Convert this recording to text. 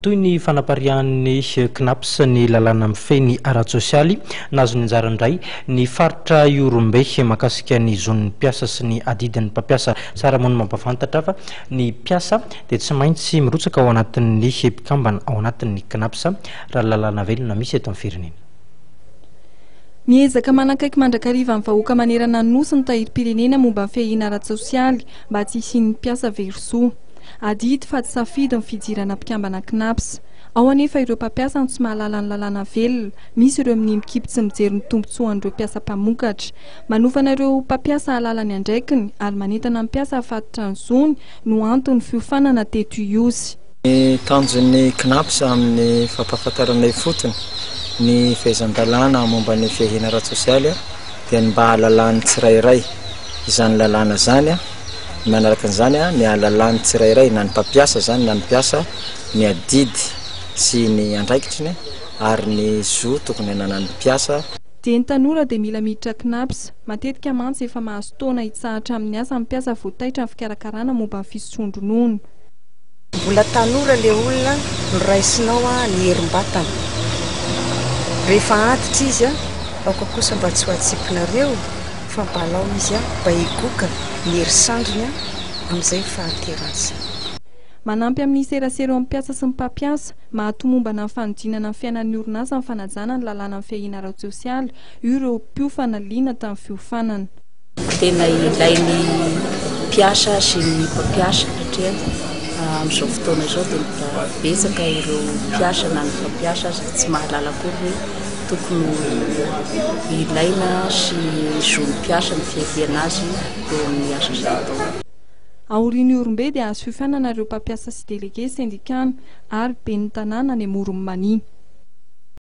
Toy ny fanapariahan'ny Cnaps ny lalàna mifehy ny ara-tsosialy, nahazo ny anjara indray ny faritra Ihorombe mahakasika ny zon'ny mpiasa sy ny adidin'ny mpampiasa. Tsara moa ny mampahafantatra fa ny mpiasa dia tsy maintsy mirotsaka ao anatin'ny mpikambana ao anatin'ny Cnaps raha ny lalàna velona misy eto amin'ny firenena. Miezaka manakaiky mandrakariva ny vahoaka manerana ny Nosy ny Tahirim-pirenena momba ny fiahiana ara-tsosialy mba tsy hisian'ny mpiasa very zo. Adidy fa tsy safidy ny fidirana mpikambana Cnaps. Ao anefa ireo mpampiasa no tsy mahalala ny lalàna velona, misy ireo minia mikipy tsy mijery ny tombontsoan'ireo mpiasa mpamokatra. Manofana ireo mpampiasa hahalala ny andraikiny ary manentana ny mpiasa hahafantatra ny zony no anton'ny fiofanana teto Ihosy. Ny tanjon'ny Cnaps amin'ny fampahafantarana ifotony ny fehezan-dalàna momba ny fiahiana ara-tsosialy dia ny mba hahalalan'ny tsirairay izany lalàna izany. Manaraka an'izany, ny hahalalan'ny tsirairay, na ny mpampiasa izany na ny mpiasa, ny adidy sy ny andraikitriny ary ny zo tokony hananan'ny mpiasa. Dieny tanora dia mila miditra Cnaps. Matetika mantsy efa mahazo taona hitsahatra amin'ny asa ny mpiasa vao taitra ny fikarakarana momba ny fisotroan-dronono. Mbola tanora le olona no raisinao ny herim-batana. Rehefa antitra izy aoka kosa mba tsy ho atsipinareo fa mba alao izy mba higoka ny hery sandriny amin'izay fahaterasany. Manampy amin'ny serasera eo amin'ny mpiasa sy ny mpampiasa, mahatomombana ny fanodinana ny fiainan'ny orinasa ny fanajana ny lalàna amin'ny fiahiana ara-tsosialy, hoy ireo mpiofana liana tamin'ny fiofanana. Tena ilain'ny mpiasa sy ny mpampiasa satria amin'izao fotoana izao dia mbola betsaka ireo mpiasa na ny mpampiasa aza tsy mahalala akory hoe tokony ho ilaina sy zon'ny mpiasa ny fiahiana azy eo amin'ny asa izay ataony. Aorian'ny Ihorombe dia azo fiofanana ireo mpampiasa sy delege sendikana ary ben'ny tanàna any Amoron'i Mania.